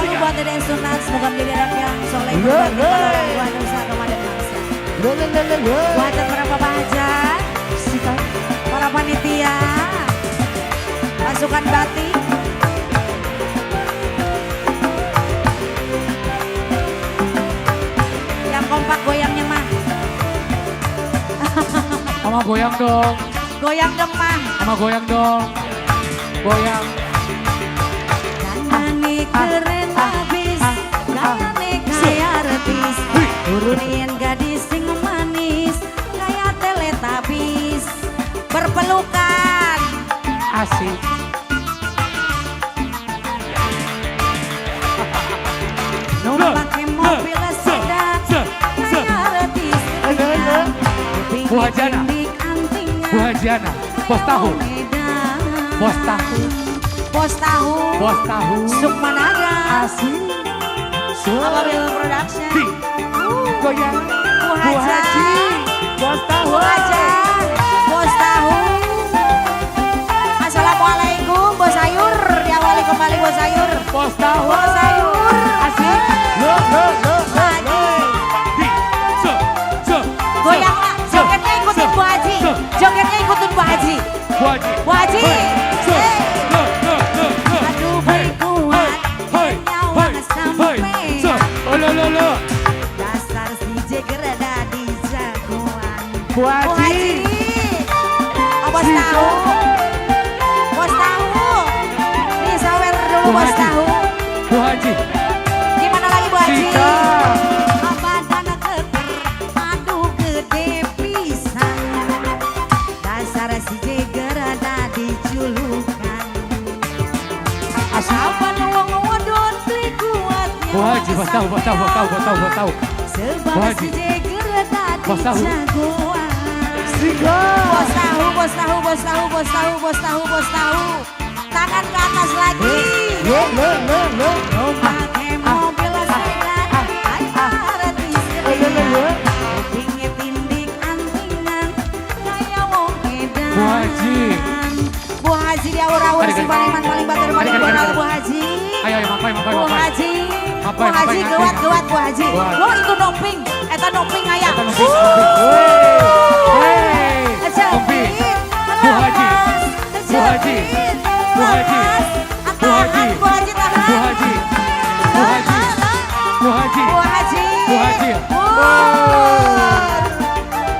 Selalu buat Dede Sunat, semoga menjadi anak yang soleh, berbakti pada orang tua, nusa, agama dan bangsa. Le le le le le. Buat para bapak hajat, para panitia, pasukan batik. Yang kompak goyangnya mah. Mama goyang dong. Goyang dong mah. Mama goyang dong. Goyang. Kandane keren abis, kandane kaya artis, turunin gadis sing manis, kaya Teletubbies, berpelukan. Asik. Numpak mobil sedan, kaya artis, Bu Hajana. Bu Hajana, bos tahu. Bos tahu. Bos tahu. Bos tahu. Sukmanaga. Asik. Ababil Production. Di. Goyang. Bu Bu Haji. Bos tahu. Bu Hajar. Bos tahu. Assalamualaikum Bos Sayur. Diawali kembali Bos Sayur. Bos tahu. Bos Sayur. Asik. Le le le le. Lagi. Di. Se. Se. Goyang lah. Jogetnya ikutin Bu Haji. Jogetnya ikutin Bu Haji. Bu Haji. Bu Haji. Se. Hey. Le le le le. Aduh beli kuat. Hei. Nyawa Hei. sampean. Se. Oh, lo lo lo. Dasar si Jeger di jagoan. Bu Bu Haji. Haji. Oh, bos tahu. Bos tahu. Nih sawer dulu Bu bos Haji. tahu. Bu Haji. Gimana lagi Bu Haji? Sika. Badan keker, aduh gede pisan. Dasar si Jeger di julukan. Kapan wong wadon beli kuat Bu Haji, bos tahu, bos tahu, bos tahu, bos tahu, bos tahu. Sebab Bu Haji. si Jeger tadi Bos tahu. jagoan. Sika. Bos tahu, bos tahu, bos tahu, bos tahu, bos tahu, bos tahu. Tangan ke atas lagi. Le le le le. Pakai mobil sedan, kayak artis Le le le. Kupingnya tindik antingan, kayak wong edan. Bu Haji. Bu Haji di awur-awur si paling man paling bager paling boral Bu Haji. Ayo, ayo, mapai, mapai, Bu mapai. Haji. Bu Mapai, Haji mapai, gewat ngantri, gewat Bu Haji. Gewat. Lo itu nomping, eta nomping aya. Eta nomping, nomping. Hey, nomping. Bu Haji. Bu Haji. Bu Haji. Bu Haji. Bu Haji tahan. Bu Haji. Bu Haji. Bu Haji. Bu Haji. Bu Haji.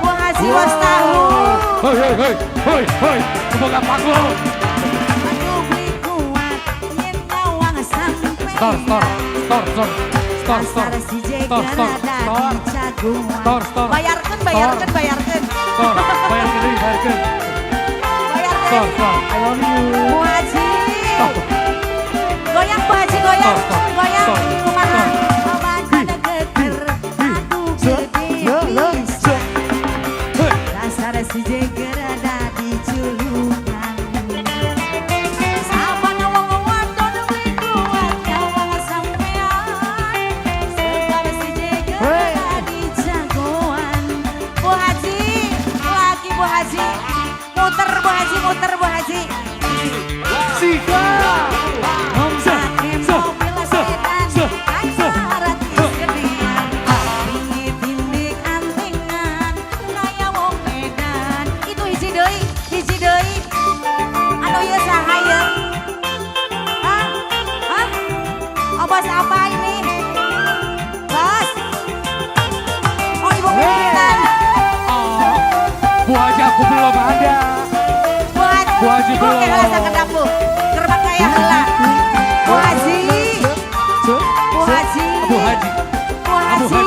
Bu Haji bos tahu. Hoi, hoi, hoi, hoi, hoi. Semoga panggung. Aduh beli kuat, yen nyawang sampean. Store, store, store, store, store, store, Dasar si store, Jeger store, ada store, di jagoan. Store, store. Bayarkan, bayarkan, bayarkan. Store. Bayarkan dulu, bayarkan. Bayarkan. Store, store. I love you. Bu Haji. Stop. Goyang Bu Haji, goyang. Stop, stop, Goyang. stop, Kumaha. stop. Badan geger, aduh Se. gede Le le. pisan. Hei. Dasar si Jeger ada di julukan. Saban wong wadon beli kuat nyawang sampean. Sebab si Jeger ada di jagoan. Bu Haji, lagi Bu Haji. Muter Bu Haji, muter Bu Haji. Sika. Se, Pakai se, mobil se, sedan, se, se. kayak artis gedean. Tinggi tindik antingan, kayak wong edan. Itu hiji deui, hiji deui. Anu ieu saha ieu? Hah? Hah? Oh, bos apa ini? Bos? Oh, ibu pimpinan. Oh, Bu Haji aku belum ada. Bu Haji, Bu Haji Bu belum. heula sakedap Bu. Gerbang kaya heula. Bu Haji. Se. Bu Haji. Bu Haji. Bu Haji.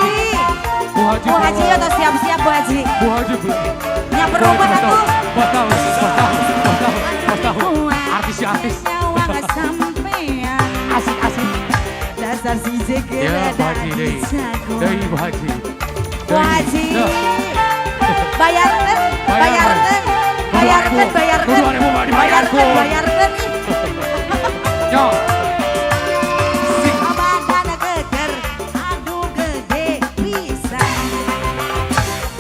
Bu Haji. Bu Haji atau siap-siap Bu Haji. Bu Haji belum. Ya berubah atuh. Bos tahu, bos tahu, bos tahu, bos tahu. Artis ya artis. Nyawang sampean. Asik asik. Dasar si Jeger Ya Bu Haji di deui. Deui Bu Haji. Bu Haji. Duh. Bayarkan, bayarkan, bayarkan, bayarkan. Kudu ada mau dibayarkan. Bayarkan, bayarkan. Yo. Sik. Badan geger, aduh gede pisan.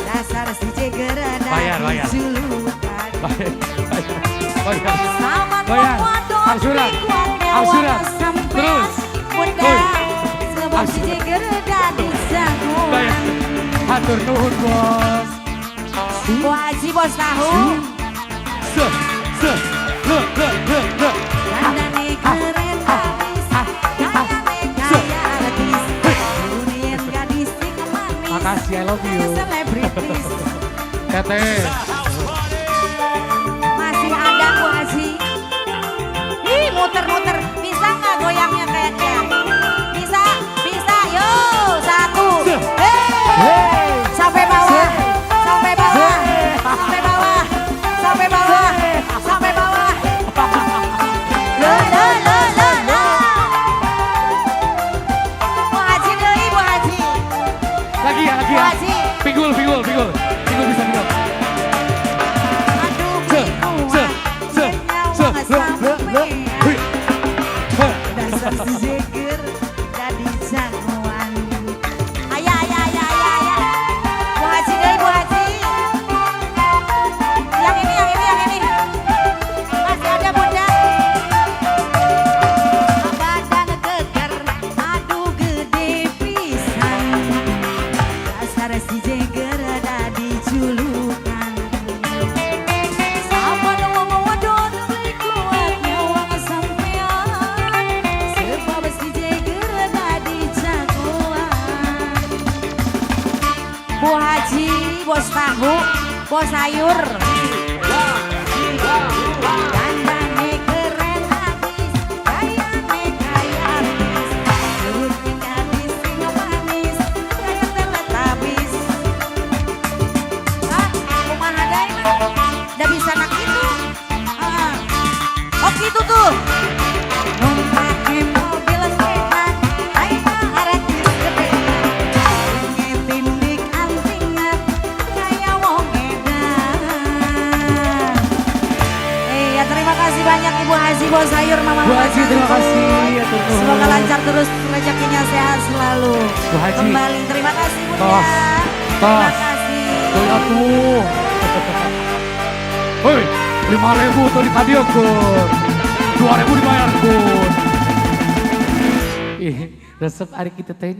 Dasar si Jeger Bayar, bayar. julukan. Bayar, bayar, bayar. Saman Bayar. wong wadon Angsuran. beli kuat Angsuran. nyawang sampean. Terus. Bunda. Jeger dadi jagoan. Hatur nuhun bos. Bu Haji bos tahu. Se se le le le le. Dandane keren habis, gayane kaya artis. Dunia gadis sing manis. Makasih, I love you. Selebritis. Teteh. Masih ada Bu Haji. Ih, muter-muter. Bisa nggak goyangnya kayak dia? Bisa, bisa. Yo, satu. Hey. Sampai bawah, sampai bawah, sampai bawah, sampai bawah, sampai bawah. Lo, lo, lo, lo, lo. Bu Haji deui, Bu Haji. Lagi ya, lagi Bu ya. Haji. Pinggul, pinggul, pinggul. Pinggul bisa pinggul. Aduh, Se, se, se, se, le, le, le. Hui. He. Dasar si Jeger dadi jagoan. Ayah, ayah, ayah, ayah, ayah. Bu Haji deui, Bu Haji. Yang ini, yang ini, yang ini. Masih ada Bunda. Badan geger, aduh gede pisan. Dasar si Jeger dadi julukan. Saban wong wadon beli kuat nyawang sampean. Sebab si Jeger dadi jagoan. Bu Haji, bos tahu, bos sayur. Dandane keren habis, gayane kaya artis. Turun gadis sing manis, kaya Teletubbies. Ah, kumaha deui mah? Da bisa nak itu. Ah. Oh gitu tuh. Numpake mobil sedan, ayeuna artis gedean. Ngetindik antingan, kaya wong edan. Iya, terima kasih banyak Ibu Haji Bos Sayur, Mama. Bu Haji, terima kasih. Hatur nuhun. Semoga lancar terus rezekinya, sehat selalu. Bu Haji. Kembali terima kasih Bunda. Tos. Terima Tos. kasih. Tuh atuh. Hoi, 5.000 tuh dikadiekeun. 2.000 dibayarkeun. Ih, resep ari kitu teh.